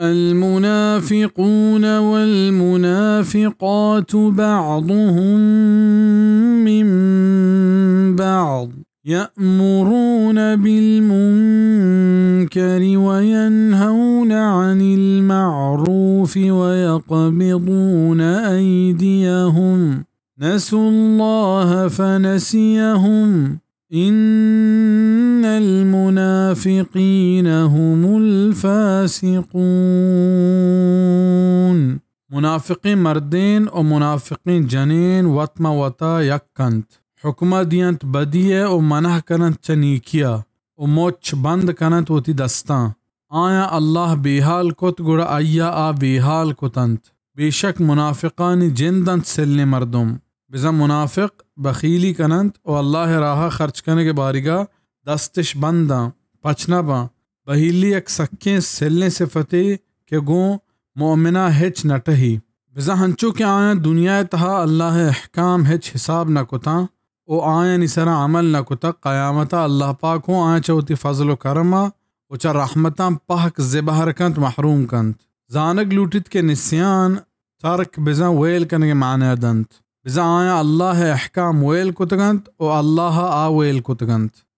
المنافقون والمنافقات بعضهم من بعض يأمرون بالمنكر وينهون عن المعروف ويقبضون أيديهم نسوا الله فنسيهم إن المنافقين هم الفاسقون۔ منافقیں مردین و منافقیں جنین وت ما وتا یک کنت۔ حکمہ دینت بدیہ و منع کننت چہ نیکیا و مچ بند کننت وتی دستاں۔ آیاں اللہ بیحال کت، گڑا آئیا آ بیحال کتنت۔ بے شک منافقانی جند انت سلیں مردم۔ بزاں منافق بخیلی کننت و اللہ ءِ راہ ءَ خرچ کنگ ءِ باریگا دستش بنداں، پچ نہ باں۔ بہیلی یک سکیں سلیں صفتے کہ گوں مؤمنا ہچ نہ ٹہی۔ بزاں ہنچو کہ آیاں دنیا ءِ تہا اللہ ءِ احکام ہچ حساب نہ کتاں و آیانی سرا عمل نہ کتگ، قیامتا اللہ پاک ہوں آیاں چہ وتی فضل و کرما و چہ رحمتاں پہک زبہر کنت، محروم کنت۔ زانگ لوٹیت کہ نسیان، ترک، بزاں ویل کنگ ءِ معنی دنت۔ بزاں آیاں اللہ ءِ احکام ویل کتگ انت و اللہ ءَ آ ویل کتگ انت۔